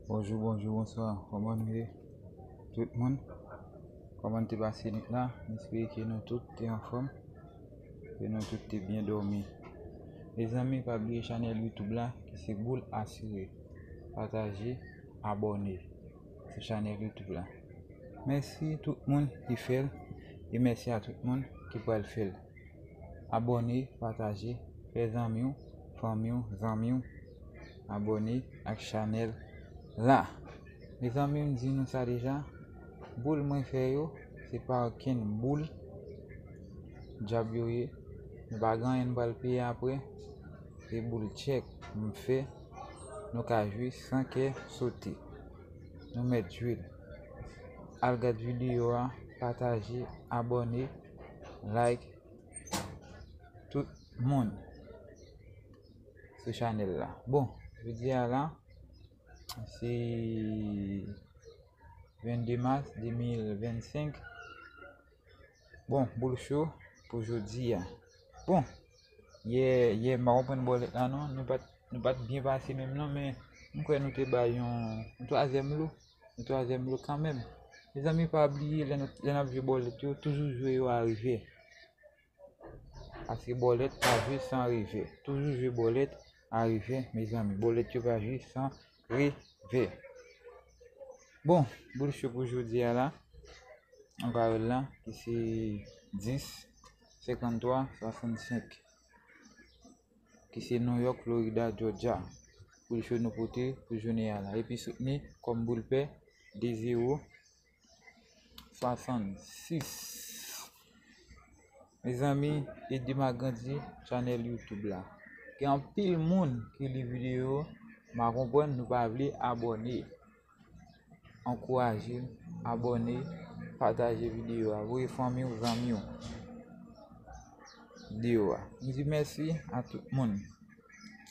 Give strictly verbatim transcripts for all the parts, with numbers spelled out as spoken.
Bonjou, bonjou, bonswa. Kòman nou ye? Tout moun? Kòman nou te pase nwit la? M espere ke nou tout te anfòm, ke nou tout te byen dòmi. Mezanmi, pa bliye chanèl YouTube la, ki se Boul Asire. Pataje, abòne sou chanèl YouTube la. Mèsi tout moun ki fè l, e mèsi a tout moun ki pral fè l. Abòne, pataje, fè zanmi w, fanmi w, zanmi w abòne ak chanèl la. Mezanmi, m di nou sa deja, boul mwen fè yo, se pa okenn boul djab yo ye. Nou pa gen anyen n pral peye apre. Se boul tchèk m fè. Nou ka jwi san kè sote. Nou mèt jwi l. Al gad videyo a, pataje, abòne, like, tout moun sou chanèl la. Bon, jodi a la, se vennde mas de mil vennsenk. Bon, boul cho pou jodi a. Bon, yè, yè, m pa konprann bòlèt la non. Nou pa t, nou pa t byen pase menm non, men m kwè nou te bay yon, yon twazyèm lo. Yon twazyèm lo kanmenm. Mezanmi, pa bliye, lè nou, lè n ap jwe bòlèt yo, toujou jwe yo a revè. Paske bòlèt pa jwe san revè. Toujou jwe bòlèt a revè, mezanmi. Bòlèt yo pa jwe san revè. Bon, boul cho pou jodi a la, nou ka wè l la, ki se dis, senkanntwa, swasannsenk, ki se New York, Florida, Georgia. Boul cho nou pote pou jounen a la. Epi soutni kòm boul pè, de zewo, swasannsis. Mezanmi, ede m agrandi chanèl YouTube la. Gen anpil moun ki li videyo, m pa konprann, nou pa vle abòne. Ankouraje m, abòne, pataje videyo a, voye fanmi w, zanmi w videyo a. M di mèsi a tout moun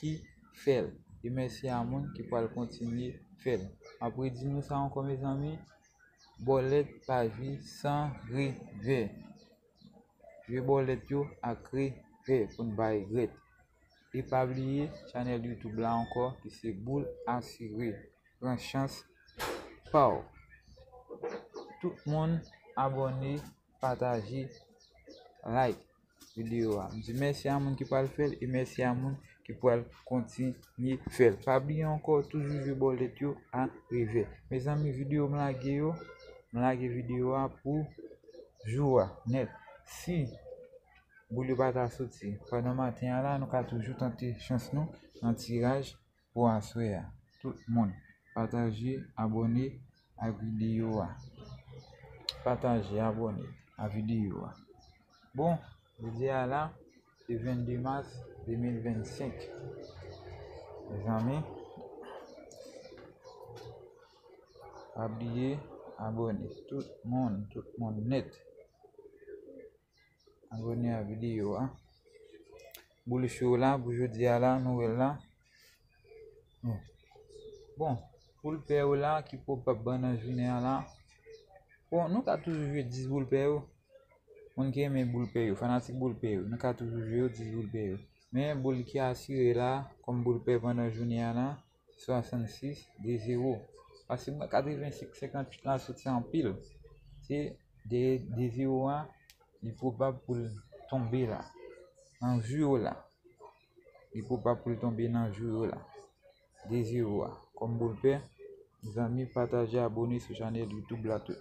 ki fè l, e mèsi a moun ki pral kontinye fè l. M ap redi nou sa ankò, mezanmi, bòlèt pa jwe san revè. Jwe bòlèt yo ak revè pou n pa regrèt. E pa bliye chanèl YouTube la ankò, ki se Boul Asire. Pran chans pa w. Tout moun abòne, pataje, like videyo a. M di mèsi a moun ki pral fè l e mèsi a moun ki pral kontinye fè l. Pa bliye ankò, toujou jwe bòlèt yo a revè. Mezanmi, videyo m lage yo, m lage videyo a pou jou a nèt. Si boul yo pa ta soti pandan maten an la, nou ka toujou tante chans nou nan tiraj pou aswè a. Tout moun, pataje, abòne ak videyo a. Pataje, abòne ak videyo a. Bon, jodi a la, se vennde mas de mil vennsenk. Mezanmi, pa bliye abòne. Tout moun, tout moun nèt. Abòne a videyo a. Boul cho la, pou jodi a la, nou wè l la. Bon, boul pè yo la, ki pwobab ban nan jounen an la. Bon, nou ka toujou jwe dis boul pè yo. Moun ki renmen boul pè yo, fanatik boul pè yo, nou ka toujou jwe yo dis boul pè yo. Men boul ki asire la, kòm boul pè pandan jounen an la, swasannsis, de zewo. Paske mwen katrevensenk, senkantuit la soti anpil. Se de, de zewo a, li pwobab pou l tonbe la. Nan jou yo la. Li pwobab pou l tonbe nan jou yo la. De zewo a. Kòm boul pè, zanmi, pataje, abòne sou chanèl YouTube la tout.